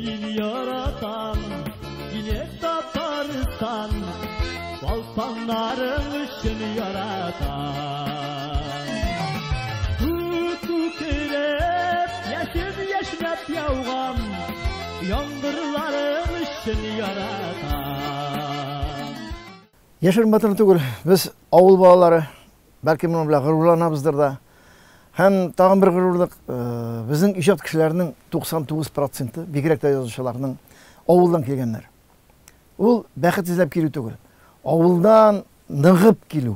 Мин яратам сине, Татарстан, Балпаннарың өчен яратам. Күк күкрәп, яшен яшьнәп яуган яңгырларың өчен яратам. Яшерен батырын түгел, без авыл балалары, бәлки моның белән горурланабыздыр да. Һәм тагын бер горурлык, безнең иҗат кешеләренең 99%, бигрәк тә язучыларның, авылдан килгәннәр. Ул бәхет эзләп килү түгел, авылдан ныгып килү.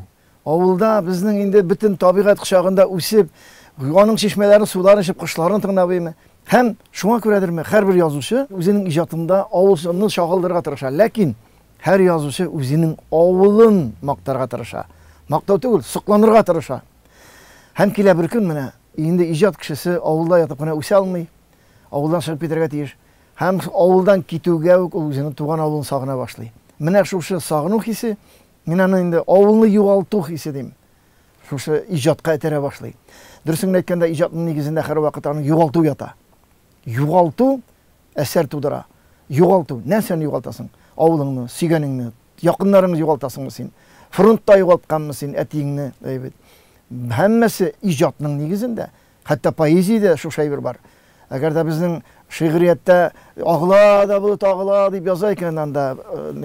Авылда безнең инде бөтен табигать кочагында үсеп, аның чишмәләрен, суларын эчеп, кошларын тыңлап име. Һәм шуңа күрәдерме, һәрбер язучы үзенең иҗатында авылны чагылдырырга тырыша. Ләкин һәр язучы үзенең авылын мактарга тырыша. Мактау түгел, сокланырга тырыша. Һәм килә бер көн, менә инде иҗат кешесе авылда ятып кына үсә алмый, авылдан чыгып китәргә тиеш. Һәм авылдан китүгә үк ул үзенең туган авылын сагына башлый. Менә шушы сагыну хисе, мин аны инде авылны югалту хисе дим, шушы иҗатка этәрә башлый. Дөресен генә әйткәндә, иҗатның нигезендә һәрвакыт аның югалту ята. Югалту әсәр тудыра. Югалту. Нәрсәне югалтасың? Авылыңны, сөйгәнеңне, якыннарыңны югалтасыңмы син? Фронтта югалтканмы син әтиеңне? Әйбәт. Һәммәсе иҗатның нигезендә. Хәтта поэзиядә шушы әйбер бар. Әгәр дә безнең шигърияттә агыла да болыт агыла дип яза икән анда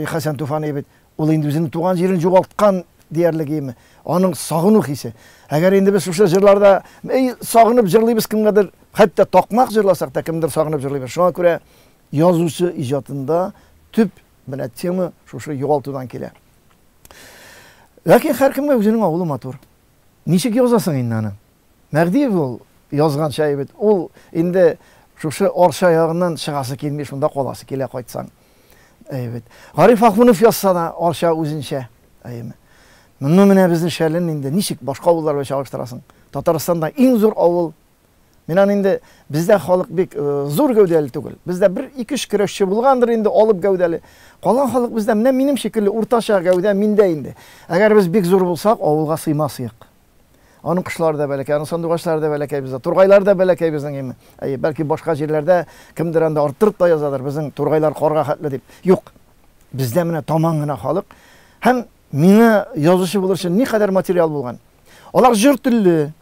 Хәсән Туфан әйбәт, ул инде үзенең туган җирен югалткан диярлек име. Аның сагыну хисе. Әгәр инде без шушы җырларда эй сагынып җырлыйбыз кемгәдер, хәтта такмак җырласак та кемдер сагынып җырлыйбыз. Шуңа күрә язучы иҗатында төп менә тема шушы югалтудан килә. Ләкин һәркемгә үзенең авылы матур. Ничек язасың инде аны? Мәһдиев ул язганча әйбәт. Ул инде шушы Арча ягыннан чыгасы килми, шунда каласы килә кайтсаң. Әйбәт. Гариф Ахунов язса да Арча үзенчә. Әйеме. Моны менә безнең Шәлен инде ничек башка авыллар белән чагыштырасың? Татарстанда иң зур авыл. Мин аны инде бездә халык бик зур гәүдәле түгел. Бездә бер ике-өч көрәшче булгандыр инде алып гәүдәле. Калган халык бездә менә минем шикелле уртача гәүдә миндә инде. Әгәр без бик зур булсак, авылга сыймас идек. Аның кошлары да бәләкәй, аның сандугачлары да бәләкәй бездә, тургайлар да бәләкәй безнең име. Әйе, бәлки башка җирләрдә кемдер анда арттырып та язадыр, безнең тургайлар карга хәтле дип. Юк. Бездә менә таман гына халык. Һәм миңа язучы булыр өчен никадәр материал булган. Алар җыр телле.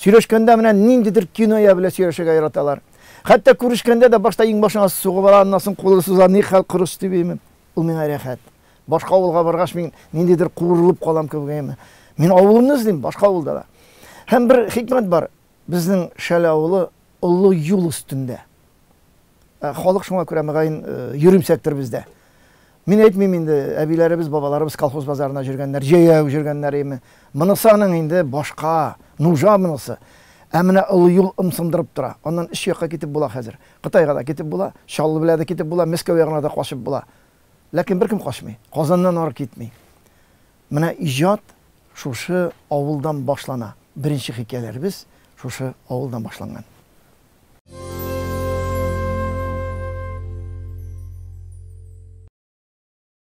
Сөйләшкәндә менә ниндидер киноя белән сөйләшергә яраталар. Хәтта күрешкәндә дә башта иңбашыңа сугып ала, аннан соң кулы суза, ни хәл корыч дип име. Ул миңа рәхәт. Башка авылга баргач, мин ниндидер куырылып калам кебек әйме. Мин авылымны эзлим, башка авылда да. Һәм бер хикмәт бар. Безнең Шәле авылы олы юл өстендә. Халык шуңа күрә мөгаен йөремсәктер бездә. Мин әйтмим инде, әбиләребез, бабаларыбыз колхоз базарына йөргәннәр, җәяү йөргәннәр име. Монысы аның инде башка, нужа монысы. Ә менә олы юл ымсындырып тора. Аннан өч якка китеп була хәзер. Кытайга да китеп була, Чаллы белән дә китеп була, Мәскәү ягына да качып була. Ләкин беркем качмый, Казаннан ары китми. Менә иҗат шушы авылдан башлана. Беренче хикәяләребез шушы авылдан башланган.